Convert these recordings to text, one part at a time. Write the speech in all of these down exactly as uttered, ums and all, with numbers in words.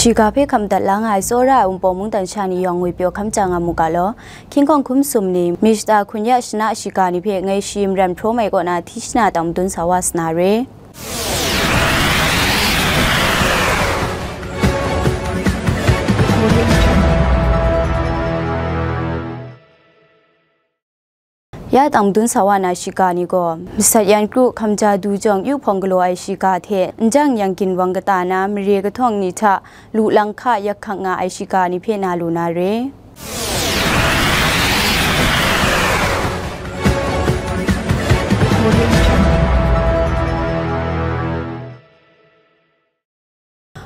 Shiga hpe hkam dat la nga ai tsawra ai Wunpawng mungdan sha ni yawng ngwipyaw hkam ja nga mu ga law. Hkying hkawng hkum sum ni, mi shata hkun ya shana shiga ni hpe ngai shi maran hprawm ai kaw na hti shana tang madun sa wa sa na re. Ya tang madun sa wa na shiga ni gaw, masat yan kru hkamja du jawng yu hpawng galaw ai shiga hte, njang yang ginwang kata na mare kahtawng ni hta lu lang hka yak hkak nga ai shiga ni hpe na lu na re.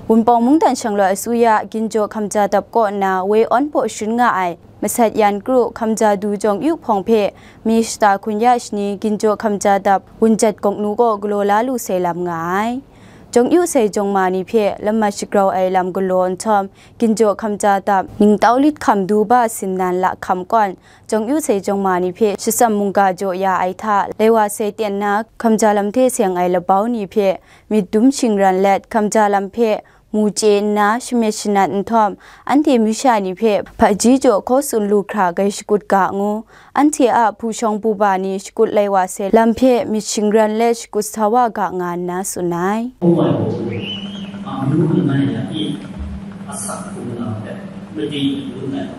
Wunpawng mungdan shanglawt asuya ginjaw hkamja dap kaw nna woi awn paw sharin nga ai masat yan kru hkamja du jawng yu hpawng hpe mi shata hkun ya shani ginjaw hkamja dap wunjat gawk nu kaw galaw la lu sai lam nga ai. Jawng yu sai jawng ma ni hpe lamat shagrau ai lam galaw nhtawm, ginjaw hkamja dap ningtau lit hkam du ba sinnan la hkam kawn, jawng yu sai jawng ma ni hpe shatsam mungga jaw ya ai hta, laiwa sai ten na hkamja lam hte seng ai labau ni hpe myit dum shingran let, hkamja lam hpe mu chye nna shamyet shanat nhtawm, anhte masha ni hpe hpaji jaw hkaw tsun lu hkra gai shakut ga ngu, anhte a hpu shawng hpu ba ni shakut lai wa sai lam hpe myit shingran let shakut sa wa ga nga nna tsun ai. ဘုရားကို အမျိုးအနံ့ရ၏အဆၢ ကိုယ်တော်ဘက်မတည်ဘူးနိုင်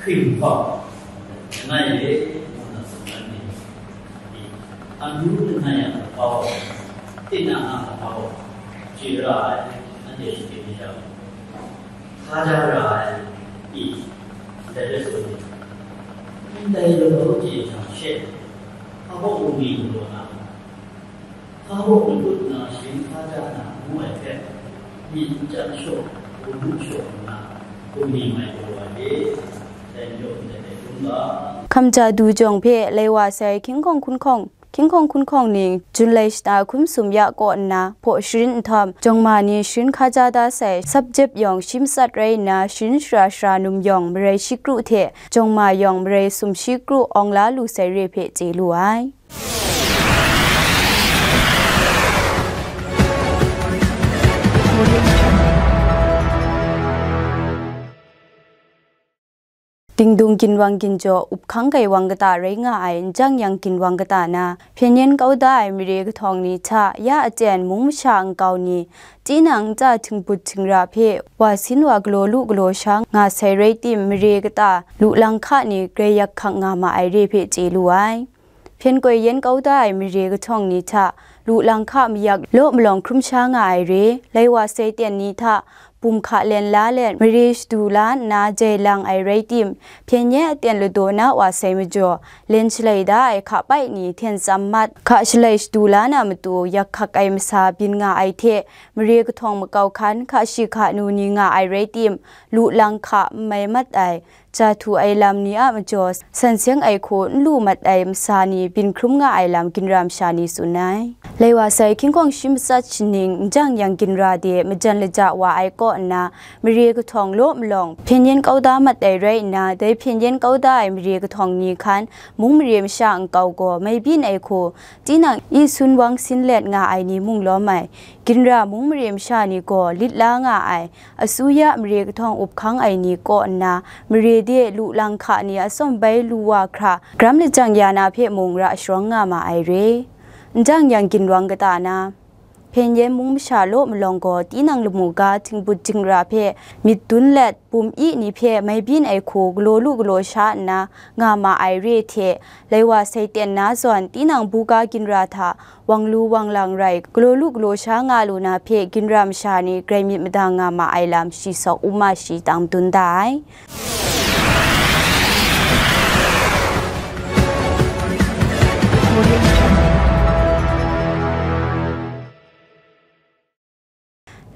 ခရစ်တော် တနာရီလေ ဘုရားဆုံးတယ်။ အမျိုးတနာရီအပေါ် တင်နာအပေါ် ခြေရာအန်တဲ့ခြေရာ ခါကြရာအီး တဲ့ဆိုရင် ဒီလိုကြည့်ချင်ရှေ့ အဖို့ဦးမီးလို့လား ခါဖို့မလုပ်နာရှင်ခါကြနာမူဝဲတဲ့ ဒီကြမ်းရှုပ် ဘုံရှုပ်နာ ဘုံဒီမိုက်ပေါ်ပါလေ။ တဲ့ရုပ်တဲ့တုံးပါ။ Hkamja du jawng hpe lai wa sai hkying hkawng hkun hkawng, hkying hkawng hkun hkawng ning, Jun lai shata hkum sum ya kaw nna, hpaw sharin nhtawm, jawng ma ni sharin hkaja da sai, subject yawng shi matsat rai nna, sharin shara shara num yawng marai shi kru hte, jawng ma yawng marai sum shi kru awng la lu sai re hpe chye lu ai. Dingdung ginwang ginjaw up hkang gaiwang kata rai nga ai, njang yang ginwang kata na, hpyen yen kau da ai mare kahtawng ni hta, ya aten mung masha nkau ni, tinang nta htingput htingra hpe wa sin wa galaw lu galaw sha nga sai rai tim, mare kata lu lang hka ni grai yak hkak nga ma ai re hpe chye lu ai. Hpyen koi yen kau da ai mare kahtawng ni hta, lu lang hka mayak law malawng hkrum sha nga ai re, lai wa sai ten ni hta, bum hka len la let, mare shadu la nna jai lang ai rai tim, hpyen yen aten ladaw na wa sai majaw, len shalai da ai hka pai ni hten tsam mat, hka shalai shadu la na matu, yak hkak ai masa byin nga ai hte, mare kahtawng makau hkan, hka shi hka nu ni nga ai rai tim, lu lang hka n mai mat ai, ja htu ai lam ni a majaw, san seng ai hku n lu mat ai masa ni byin hkrum nga ai lam ginra masha ni tsun ai. Lai wa sai hkying hkawng shi matsat shaning, njang yang ginra de majan laja wa ai kaw nna, mare kahtawng law malawng, hpyen yen kau da mat ai rai nna, dai hpyen yen kau da ai mare kahtawng ni hkan, mung mare masha nkau gaw, mai byin ai hku, tinang i sun wang sin let nga ai ni mung lawm ai, ginra mung mare masha ni gaw, lit la nga ai, asuya mare kahtawng up hkang ai ni kaw nna, mare de lu lang hka ni atsawm bai lu wa hkra, gram lajang ya na hpe mung ra sharawng nga ma ai re. Njang yang ginwang kata na, hpyen yen mung masha law malawng gaw, tinang lamu ga htingput htingra hpe myit dun let, bum i ni hpe mai byin ai hku galaw lu galaw sha nna nga ma ai re hte, lai wa sai ten na zawn, tinang buga ginra hta, wang lu wang lang rai, galaw lu galaw sha nga lu na hpe ginra masha ni grai myit madang nga ma ai lam shi sawk u ma shi tang dun da ai.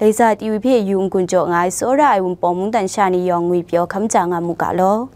Laiza T V hpe yu n-gun jaw nga ai tsawra ai Wunpawng mungdan sha ni yawng ngwipyaw hkam ja nga mu ga law.